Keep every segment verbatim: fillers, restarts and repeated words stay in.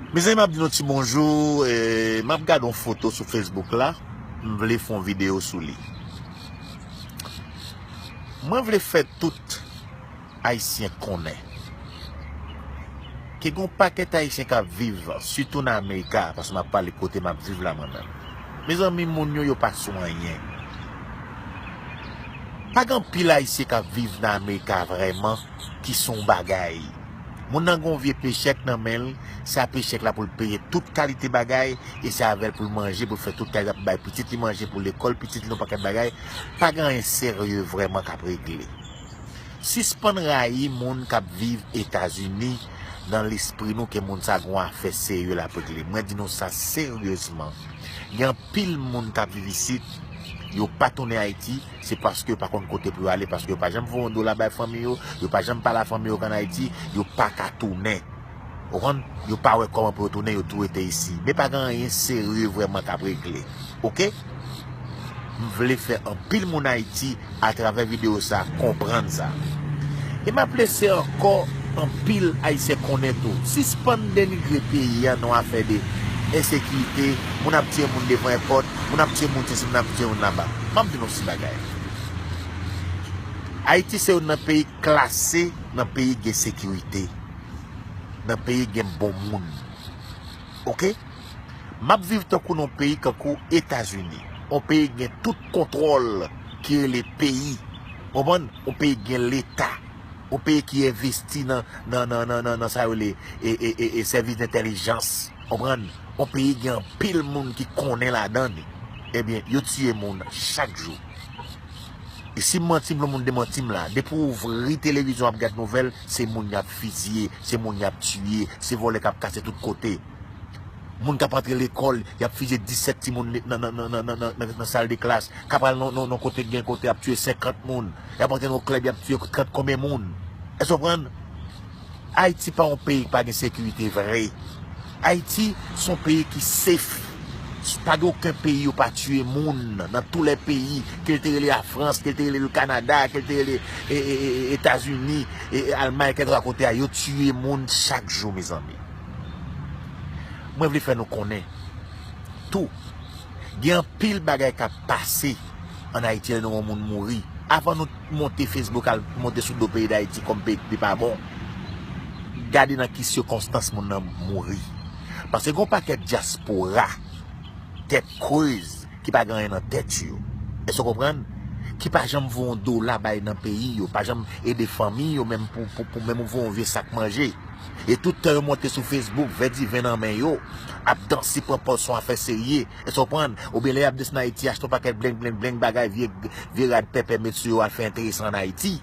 Mezanmi, m ap di nou ti bonjou. E, m ap gade yon foto sou Facebook la. M vle fè yon videyo sou li. Mwen vle fè tout Ayisyen konnen ke gen yon pakèt Ayisyen k ap viv, sitou nan Amerika, paske m ap pale kote m ap viv la mwen menm. Mezanmi, moun yo, yo pa sou anyen. Pa gen anpil Ayisyen k ap viv nan Amerika vrèman ki sou yon bagay. Moun nan gen yon vye pechèk nan men l, se a pechèk la pou l peye tout kalite bagay, e se avè l pou l manje, pou l fè tout kalite, pou l bay pitit li manje, pou lekòl pitit li, yon pakèt bagay. Pa gen anyen serye vrèman k ap regle. Sispann rayi moun k ap viv Etazini nan lespri nou ke moun sa gen yon afè serye l ap regle. Mwen di nou sa seryezman. Gen anpil moun k ap viv isit, yo pa tounen Ayiti, se paske yo pa konn kote pou yo ale, paske yo pa janm voye yon dola bay fanmi yo, yo pa janm pale a fanmi yo k ann Ayiti, yo pa ka tounen. Ou konprann? Yo pa wè kòman pou yo tounen, yo tou rete isi. Men pa gen anyen serye vrèman k ap regle. Oke? M vle fè anpil moun Ayiti atravè videyo sa konprann sa. E m ap lese ankò anpil Ayisyen konnen tou. Sispann denigre peyi a nan afè de ensekirite, moun ap tiye moun devan èpòt, moun ap tiye moun sesi, moun ap tiye moun laba. M ap di nou ti bagay. Ayiti se youn nan peyi klase nan peyi gen sekirite, nan peyi gen bon moun. Oke? M ap viv tankou nan yon peyi kankou Etazini. Yon peyi gen tout kontwòl ki rele peyi. Konprann? Yon peyi gen leta. Yon peyi ki envesti nan, nan, nan, nan, nan, nan sa yo rele e, e, e, e sèvis dentèlijans. Konprann? Yon peyi gen anpil moun ki konnen ladan li. Ebyen, yo tiye moun chak jou. E si m manti m, pou moun demanti m la. Depi w ouvri televizyon w ap gad nouvèl, se moun y ap fiziye, se moun y ap tiye, se vòlè k ap kase tout kote. Moun k ap antre lekòl, y ap fiziye disèt timoun nan, nan, nan sal de klas. K ap al nan, nan, nan kote gen kote, y ap tiye senkant moun. Y ap antre nan klèb, y ap tiye trant konbyen moun. Èske w konprann? Ayiti pa yon peyi ki pa gen sekirite vre. Ayiti se yon peyi ki safe. Pa gen okenn peyi yo pa tiye moun nan tou lè peyi, ke l te rele Lafrans, ke l te rele Kanada, ke l te rele e, e, e, e, Etazini, e, e, Almay, kèlkeswa kote a, yo tiye moun chak jou, mezanmi. Mwen vle fè nou konnen tou, gen anpil bagay k ap pase ann Ayiti lè nou wè yon moun mouri. Avan nou monte Facebook al monte sou do peyi Dayiti kòm peyi ki pa bon, gade nan ki sikonstans moun nan mouri. Paske gen yon pakèt dyaspora tèt krez ki pa gen anyen nan tèt yo. Èske w konprann? Ki pa janm voye yon dola bay nan peyi yo, pa janm ede fanmi yo, menm pou, pou, pou menm voye yon vye sak manje. E tout tan yo monte sou Facebook, vè diven nan men yo, ap danse, pran pòz se yon afè serye. Èske w konprann? Oubyen lè y ap desann Ayiti, achte yon pakèt bleng, bleng, bleng, bagay, vye, vye rad pèpè, met sou yo, al fè enteresan ann Ayiti.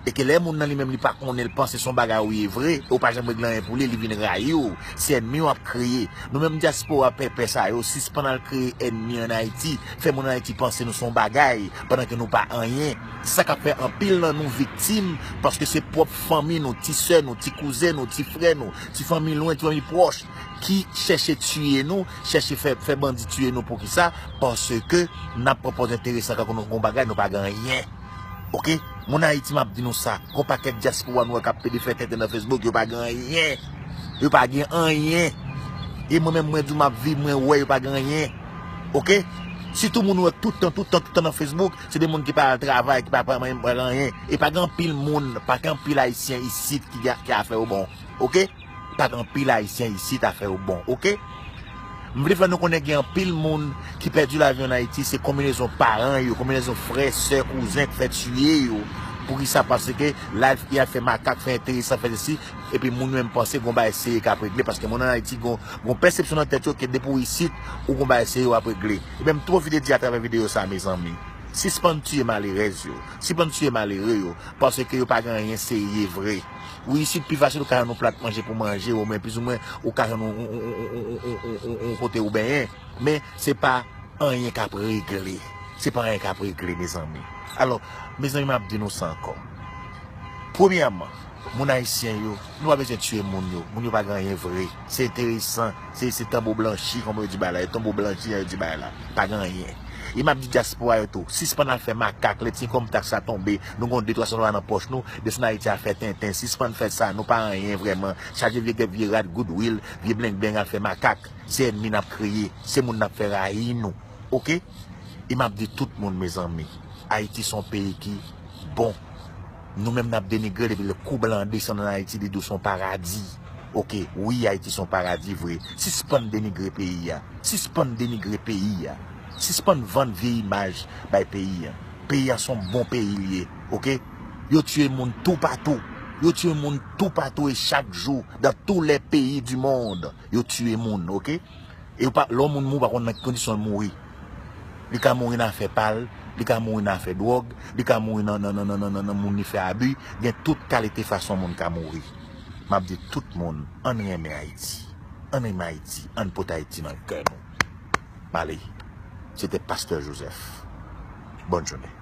E ke lè moun nan li menm li pa konnen, l panse se yon bagay ou ye vre, e w pa janm regle anyen pou li, li vin rayi w. Se ènmi w ap kreye. Nou menm dyaspora pèpè sa yo, sispann al kreye ènmi ann Ayiti, fè moun ann Ayiti panse nou se yon bagay, pandan ke nou pa anyen. Se sa k ap fè anpil nan nou viktim, paske se pwòp fanmi nou, ti sè nou, ti kouzen nou, ti frè nou, ti fanmi lwen, ti fanmi pwòch, ki chèche tiye nou, chèche fè, fè bandi tiye nou. Poukisa? Paske n ap pran pòz enteresan, kankou nou gon bagay, nou pa gen anyen. Oke? Moun Ayiti, m ap di nou sa, gon pakèt dyaspora nou wè k ap pede fè tenten nan Facebook, yo pa gen anyen. Yo pa gen anyen. E mwen menm, mwen di w, m ap viv, mwen wè yo pa gen anyen. Oke? Sitou moun ou wè tout tan, tout tan, tout tan nan Facebook, se de moun ki pa al travay, ki pa, pa, pa, pa gen anyen. E pa gen anpil moun, pa gen anpil Ayisyen isit ki, ki afè yo bon. Oke? Pa gen anpil Ayisyen isit afè yo bon, oke? M vle fè nou konnen gen anpil moun ki pèdi lavi yo ann Ayiti, se konbinezon paran yo, konbinezon frè, sè, kouzen k fè tiye yo. Poukisa? Paske l al, y al fè makak, fè enteresan, fè sesi, epi moun yo menm panse gon bagay serye k ap regle, paske moun ann Ayiti gon, gon pèsepsyon nan tèt yo ke depi w isit, ou gon bagay serye w ap regle. Ebyen, m tou pwofite di atravè videyo sa, mezanmi, sispann tiye malerèz yo, sispann tiye malere yo, paske yo pa gen anyen serye vre. Ou isit pi fasil ou ka jwenn yon plat manje pou manje, ou men plizoumwen ou ka jwenn yon, yon, yon, yon, yon, yon, yon, yon kote ou benyen. Men se pa anyen k ap regle. Se pa anyen k ap regle, mezanmi. Alò, mezanmi, m ap di nou sa ankò. Premyèman, moun ayisyen yo, nou pa bezwen tiye moun yo. Moun yo pa gen anyen vre. Se enteresan. Se, se tanbou blanchi, kòman yo di bagay la. E tanbou blanchi, yo di bagay la. Pa gen anyen. E m ap di dyaspora yo tou, sispann al fè makak, lè ti income tax la tonbe, nou gon de twa san dola nan pòch nou, desann Ayiti a fè tenten, sispann fè sa, nou pa anyen vrèman, chaje vye gèp, vye rat, goodwill, vye blengbeng al fè makak, se ènmi n ap kreye, se moun n ap fè rayi nou, oke? E m ap di tout moun, mezanmi, Ayiti se yon peyi ki bon. Nou menm n ap denigre l epi lè kou blan an desann ann Ayiti, li di w se yon paradi. Oke, wi, Ayiti se yon paradi vre. Sispann denigre peyi a. Sispann denigre peyi a. Sispann vann vye imaj bay peyi a. Peyi a se yon bon peyi li ye, oke? Yo tiye moun toupatou. Yo tiye moun toupatou e chak jou, dans tous les pays du monde, yo tiye moun, oke? E yo pa, lè yon moun mouri, ou pa konn nan ki kondisyon l mouri. Li ka mouri nan afè pa l, li ka mouri nan afè dwòg, li ka mouri nan, nan, nan, nan, nan, nan, nan moun li fè abi. Gen tout kalite fason moun ka mouri. M ap di tout moun, ann renmen Ayiti. Ann renmen Ayiti, ann pote Ayiti nan kè nou. M ale. Se te Pastè Joseph. Bòn jounen.